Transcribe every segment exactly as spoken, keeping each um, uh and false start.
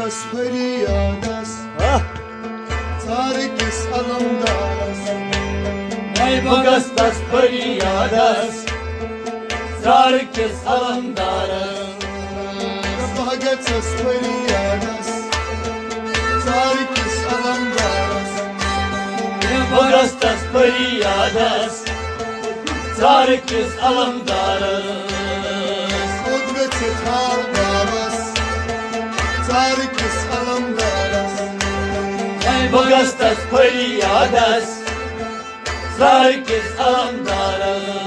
فریادس ژارٕ کِس علمدارس۔ ہے بہٕ گژھٕ تس فریادس ژارٕ کِس علمدارس۔ بہٕ گژھس فریادس ژارٕ کِس علمدارس۔ ہے بہٕ گژھٕ تس فریادس ژارٕ کِس علمدارس۔ کوٚت گٔژھِتھ حال باوس ژارٕ کِس علمدارس۔ ہے بہٕ گژھٕ تس فریادس ژارٕ کِس علمدارس۔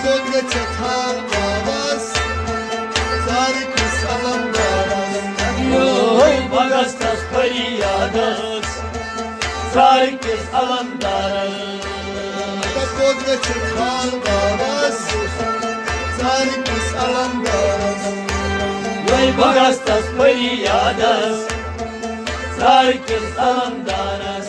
کوٚت گٔژھِتھ حال باوس ژارٕ کِس علمدارس۔ ہے بہٕ گژھٕ تس فریادس ژارٕ کِس علمدارس۔ کوٚت گٔژھِتھ حال باوس ژارٕ کِس علمدارس۔ وۄنۍ بہٕ گژھٕ تس فریادس ژارٕ کِس علمدارس۔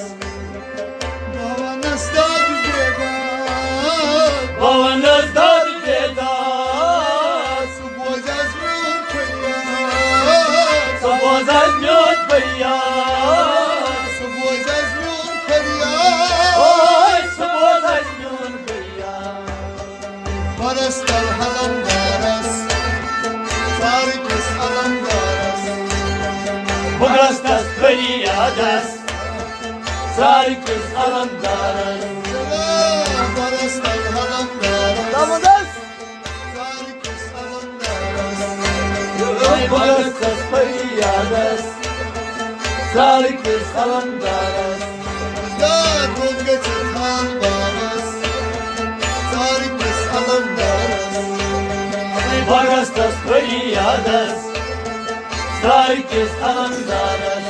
بہٕ ونس دادٕ بیداد۔ بہٕ ونس دادٕ بیداد۔ ژٕ بوز از میون فریاد۔ ژٕ بوز از میون فریاد۔ ژٕ بوز از میون فریاد۔ اوے ژٕ بوز از میون فریاد۔ پرستل علمدارس، ژارٕ کِس علمدارس۔ بہٕ گژھٕ تس فریادس ژارٕ کِس علمدارس۔ پرستل علمدارس۔ ژارٕ کِس علمدارس۔ بہٕ گژھٕ تس فریادس ژارٕ کِس علمدارس۔ داد کوٚت گٔژھِتھ حال باوس ژارٕ کِس علمدارس۔ بہٕ گژھٕ تس فریادس ژارٕ کِس علمدارس۔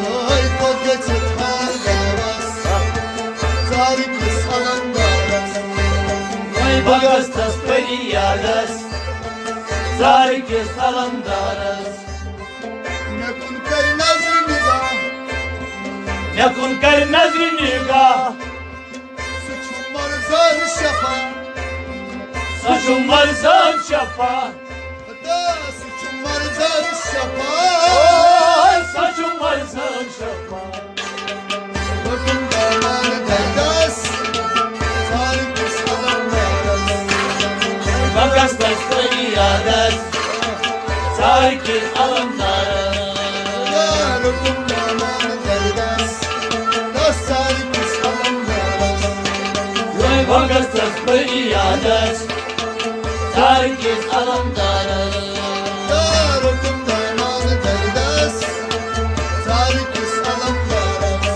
وۄنۍ کوٚت گٔژھِتھ حال باوس ژارٕ کِس علمدارس۔ وۄنۍ بہٕ گژھٕ تس فریادس ژارٕ کِس علمدارس۔ مےٚ کُن کرِ نظرِ نگاہ۔ مےٚ کُن کرِ نظرِ نگاہ۔ سُہ چھُ مرزان شفا۔ سُہ چھُ مرزان شفا۔ خدا، سُہ چھُ مرزان شفا۔ اوے، سُہ چھُ مرزان شفا۔ بہٕ دِمہٕ دامان دردس، ژارٕ کِس علمدارس۔ بہٕ گژھٕ تس فریادس، ژارٕ کِس علمدارس۔ بہٕ دِمہٕ دامان دردس، تس ژارٕ کِس علمدارس۔ وۄنۍ بہٕ گژھٕ تس فریادس، ژارٕ کِس علمدارس۔ دارُکُم دامان دردس، ژارٕ کِس علمدارس۔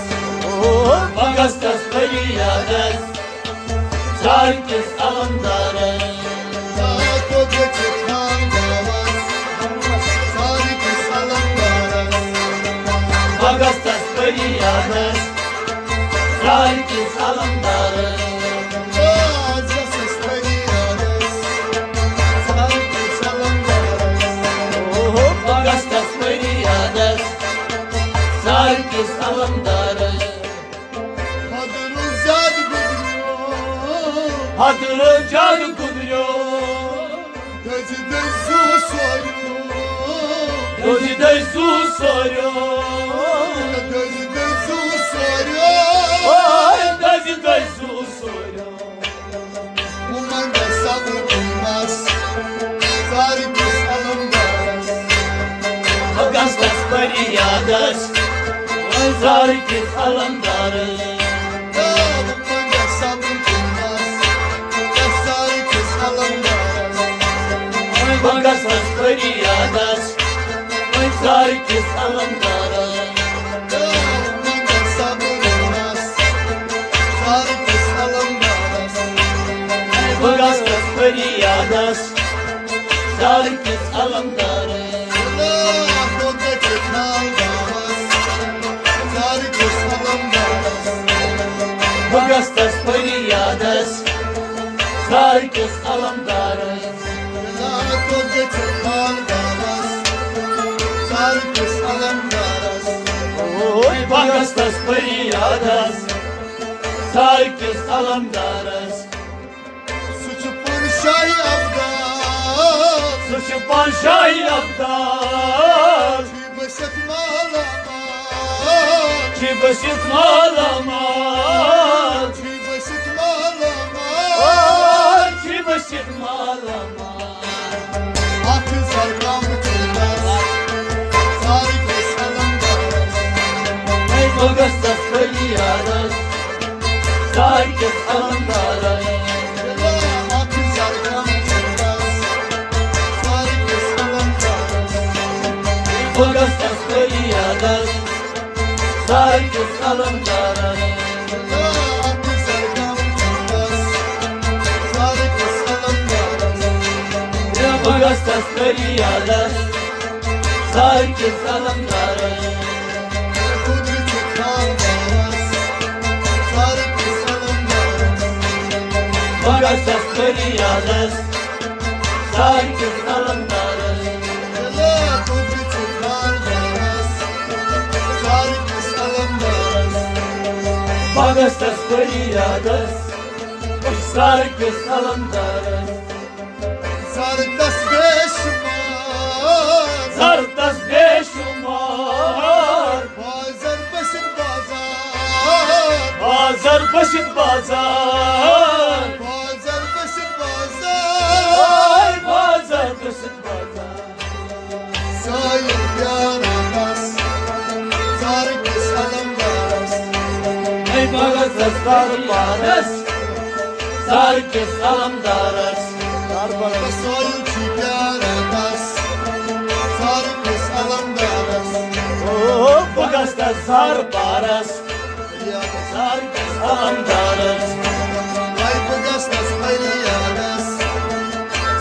او، بہٕ گژھٕ تس فریادس، ژارٕ کِس علمدارس۔ ژارٕ کوٚت گٔژھِتھ حال باوس، ژارٕ کِس علمدارس۔ بہٕ گژھٕ تس فریادس، ژارٕ کِس علمدارس۔ آز گژھس فریادس، ژارٕ کِس علمدارس۔ اوہو، بہٕ گژھٕ تس فریادس، ژارٕ کِس علمدارس۔ حد روٗد زیادٕ گُزریو۔ حد روٗد زیادٕ گُزریو۔ دٔزۍ دٔزۍ زُو سوریو۔ دٔزۍ دٔزۍ زُو سوریو۔ دٔزۍ دٔزۍ زُو سوریو۔ اوے دٔزۍ دٔزۍ زُو سوریو۔ وۄنۍ منٛگس صبر قۭمس، ژارٕ کِس علمدارس۔ بہٕ گژھٕ تس فریادس، ژارٕ کِس علمدارس۔ وۄنۍ منٛگس صبر قۭمس، ژارٕ کِس علمدارس۔ بہٕ گژھٕ تس فریادس، ژارٕ کِس علمدارس۔ بہٕ گژھٕ تس فریادس، ژارٕ کِس علمدارس۔ بہٕ گژھٕ تس فریادس، ژارٕ کِس علمدارس۔ ژارٕ کِس علمدارس۔ اوے بہٕ گژھٕ تس فریادس، ژارٕ کِس علمدارس۔ سُہ چھُ پانہٕ شاہی ابدال۔ سُہ چھُ پانہٕ شاہی ابدال۔ چھُے بہٕ چھِ بٔسِتھ مالا مال، چھِ بٔسِتھ مالا مال، چھِ بٔسِتھ مالا مال۔ اکھ زرگام چھُ بس، سارِکِس علمدارس۔ ہے بگستس فریادس، سارِکِس علمدارس۔ اکھ زرگام چھُ بس، سارِکِس علمدارس۔ بگستس فریادس، سارِکِس علمدارس۔ بگستس فریادس، سارِکِس علمدارس۔ بگستس فریادس، سارِکِس علمدارس۔ بگستس فریادس، سارِکِس علمدارس۔ زردس بے شمار، زردس بے شمار۔ بازر بسن بازار، بازر بسن بازار۔ بازر بسن بازار، بازر بسن بازار۔ سایِل پیارس، سارِکِس علمدارس۔ ہے بگستس فریادس، سارِکِس علمدارس۔ سایِل چھُ پیارس، سارِکِس علمدارس۔ او بگستس زر بارس، سارِکِس علمدارس۔ ہے بگستس فریادس،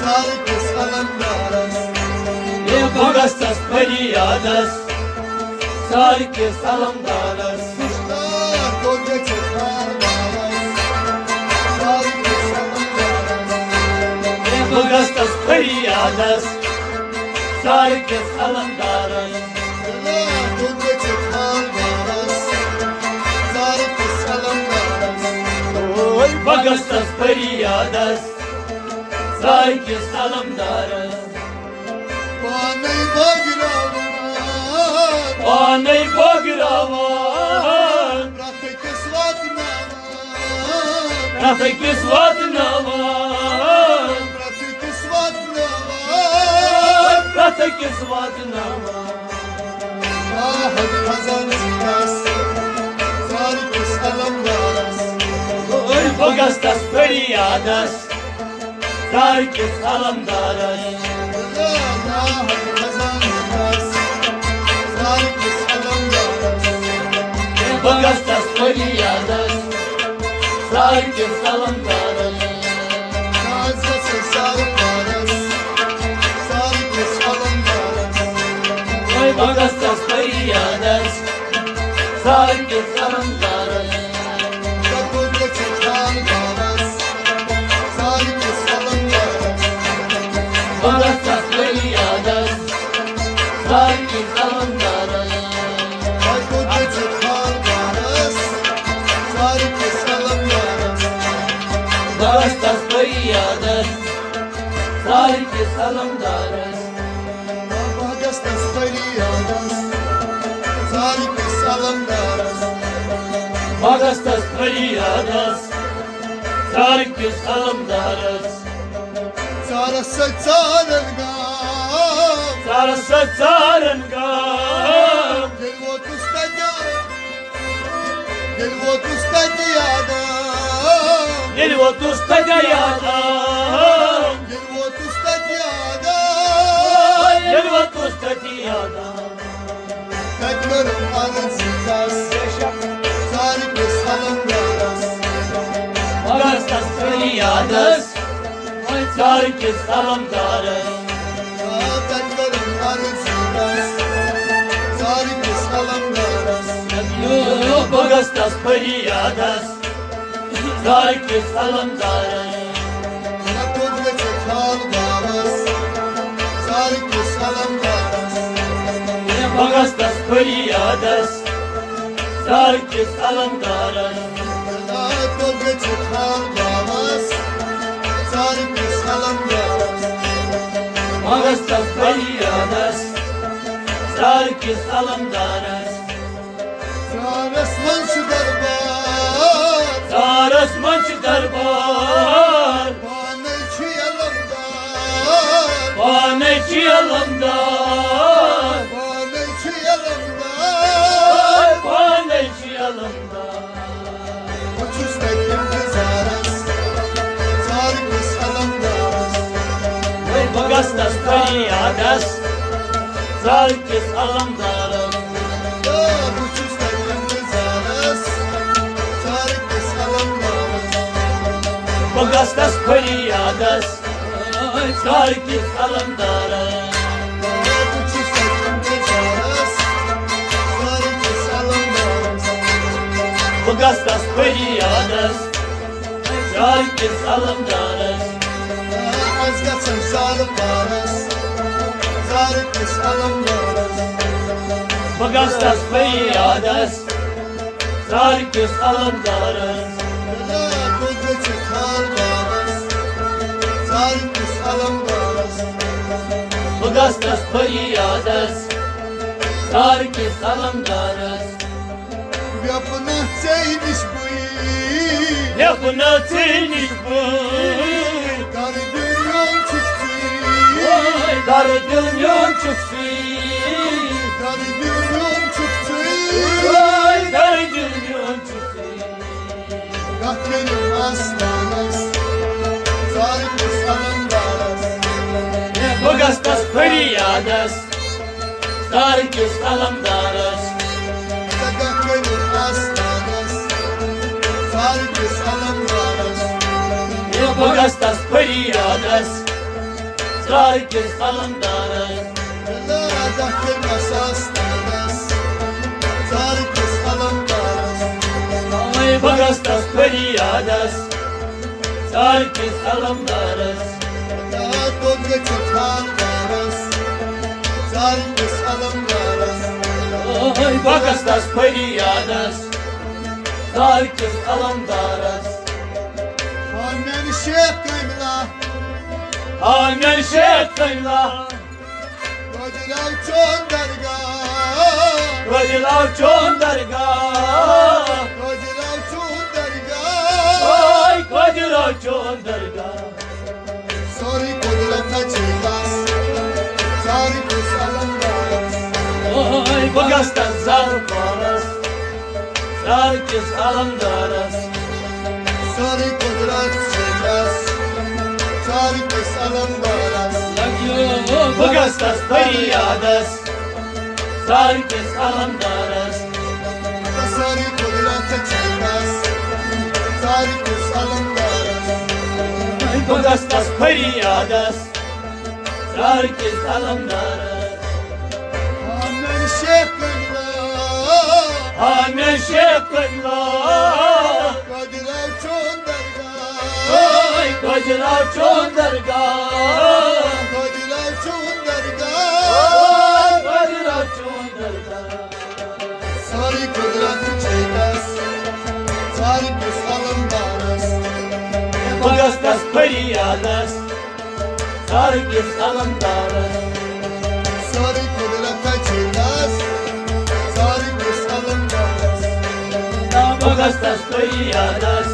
سارِکِس علمدارس۔ ہے بگستس فریادس، سارِکِس علمدارس۔ ہے بگستس فریادس، سارِکِس علمدارس۔ ہے بگستس فریادس، سارِکِس علمدارس۔ پانے بٲگراوان، پانے بٲگراوان۔ پرٛٮ۪تھ أکِس واتناوان، پرٛٮ۪تھ أکِس واتناوان۔ پرٛٮ۪تھ أکِس واتناوان، پرٛٮ۪تھ أکِس واتناوان۔ آہت خزان زیٖٹھس، سارِکِس علمدارس۔ ہے بگستس فریادس، سارِکِس علمدارس۔ بگستس فریادس، سارِکِس علمدارس۔ ہے بگستس فریادس، سارِکِس علمدارس۔ بگستس فریادس، سارِکِس علمدارس۔ بگستس فریادس، سارِکِس علمدارس۔ بگستس فریادس، سارِکِس علمدارس۔ بگستس فریادس، سارِکِس علمدارس۔ ژارس سۭتۍ ژارن گام، ژارس سۭتۍ ژارن گام۔ ییٚلہِ ووتُس تتہِ، ییٚلہِ ووتُس تتہِ یادم، ییٚلہِ ووتُس تتہِ یادم۔ ییٚلہِ ووتُس تتہِ یادم، ییٚلہِ ووتُس تتہِ یادم۔ تتہِ کٔرٕم عرض یہِ دس، سارِکِس علمدارس۔ بگستس فریادس، سارِکِس علمدارس۔ آ، تتہِ کٔرٕم عرض یہِ دس، سارِکِس علمدارس۔ بگستس فریادس، سارِکِس علمدارس۔ مےٚ کوٚر گٔژھِتھ حال باوس، سارِکِس علمدارس۔ بگستس فریادس، سارِکِس علمدارس۔ مےٚ کوٚر گٔژھِتھ حال باوس، سارِکِس علمدارس۔ بگستس فریادس، ژارٕ کِس علمدارس۔ ژارس منٛز چھُ دربار۔ ژارس منٛز چھُ دربار۔ پانے چھُ علمدار۔ پانے چھُ علمدار۔ پانے چھُ علمدار۔ پانے چھُ علمدار۔ بہٕ چھُس تَتہِ اِنتِظارَس، ژارٕ کِس علمدارَس۔ وۄنۍ بہٕ گژھٕ تَس فریادَس، ژارٕ کِس علمدارَس۔ آ، بہٕ چھُس تَتہِ اِنتِظارَس، ژارٕ کِس علمدارَس۔ بہٕ گژھٕ تَس فریادَس، ژارٕ کِس علمدارَس۔ بہٕ چھُس تَتہِ اِنتِظارَس، ژارٕ کِس علمدارَس۔ بہٕ گژھٕ تَس فریادَس، ژارٕ کِس علمدارَس۔ أسۍ گژھن زالہٕ پارَس، ژارٕ کِس علمدارَس۔ بہٕ گژھٕ تَس فریادَس، ژارٕ کِس علمدارَس۔ بلا کوٚت گٔژھِتھ حال بارَس، ژارٕ کِس علمدارَس۔ بہٕ گژھٕ تَس فریادَس، ژارٕ کِس علمدارَس۔ ویپنہ ژے نِش بٕے۔ ویپنہ ژے نِش بٕے۔ درد میون چھُکھ ژٕے۔ درد میون چھُکھ ژٕے۔ درد میون چھُکھ ژٕے۔ درد میون چھُکھ ژٕے۔ گژھ کٔرِتھ آستانس، ژارٕ کِس علمدارس۔ بہٕ گژھٕ تس فریادس، ژارٕ کِس علمدارس۔ ژٕ گژھ کٔرِتھ آستانس، ژارٕ کِس علمدارس۔ بہٕ گژھٕ تس فریادس، ژارٕ کِس علمدارس۔ بہٕ گژھٕ تس فریادس، ژارٕ کِس علمدارس۔ بہٕ گژھٕ تس فریادس، ژارٕ کِس علمدارس۔ آمین شیخ کاملہ۔ آمین شیخ کاملہ۔ گۄجراو چون درگاہ۔ گۄجراو چون درگاہ۔ گۄجراو چون درگاہ۔ اوے گۄجراو چون درگاہ۔ سورُے قۄدرت چھے تس، ژارٕ کِس علمدارس۔ اوے بہٕ گژھٕ تس زالہٕ پارس، ژارٕ کِس علمدارس۔ سورُے قۄدرت چھے تس، ژارٕ کِس علمدارس۔ بہٕ گژھٕ تس فریادس، ژارٕ کِس علمدارس۔ سورُے قۄدرت چھے تس، ژارٕ کِس علمدارس۔ بہٕ گژھٕ تس فریادس، ژارٕ کِس علمدارس۔ آمین شیخ کاملہ۔ آمین شیخ کاملہ۔ گۄجراو چون درگاہ۔ اوے گۄجراو چون درگاہ۔ گۄجراو چون درگاہ۔ اوے گۄجراو چون درگاہ۔ سورُے قۄدرت چھے تس، ژارٕ کِس علمدارس۔ بہٕ گژھٕ تس فریادس، ژارٕ کِس علمدارس۔ سورُے قۄدرت چھے تس، ژارٕ کِس علمدارس۔ بہٕ گژھٕ تس فریادس،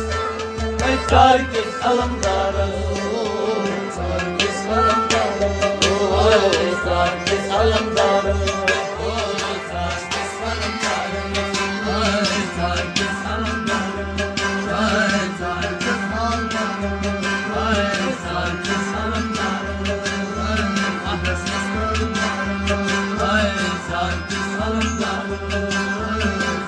ژارٕ کِس علمدارس۔ ژارٕ کِس علمدارس۔ ژارٕ کِس علمدارس۔